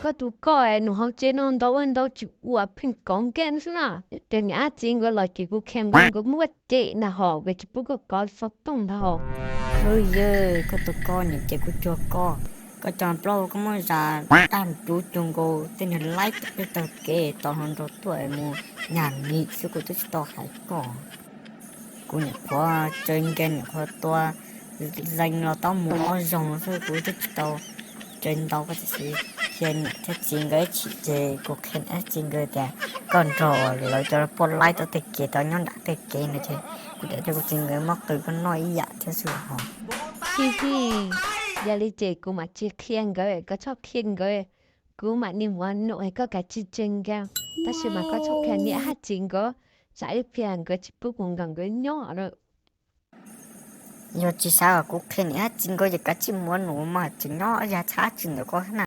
Koj tus koj nws hauv tsev no ntau ua ntau tsis ua pheej kov nkees xwb na. Ces niam dab tsi nkawd los ces kuv qhia nkawd, nkawd muab cem na hos, nkawd tsis pub koj kov xov tooj ntag hos. Hwb yawg, koj tus koj niam ces kuv cuag koj. Koj cov plaub koj muab zas tag rub cuag nkaus tej niag laib tom tej taw kev tod hlo nrog tuaj mus nyag nim xwb kuv twb tsis tau hais koj. Kuv nyuam qhuav tsaws nkees nyuam qhuav tua zees los tau mus ob zaug xwb kuv twb tsis tau tsaws ntau koj tiam sis qhia niam thiab txiv nkawd ib chim ces kuv qhia niam thiab txiv nkawd tias koj nrog lawv cov poj laib tom tej kev tod nyob nram tej kev no ces kuv niam thiab kuv txiv nkawd muab qw koj noj ib yam thiab xwb hos. Hi hi, yog li ces kuv mam tsis qhia nkawd, koj txhob qhia nkawd. Kuv mam nim mus num koj kav tsij tsaws nkees, tab sis mas koj txhob qhia niam thiab txiv nkawd, tsam ib pliag nkawd tsis pub kuv nrog nkawd nyob lawm. Yog tsis xav kom kuv qhia niam thiab txiv nkawd ces kav tsij mus num mas tseem nyob yag txhab tsis ntawm koj na.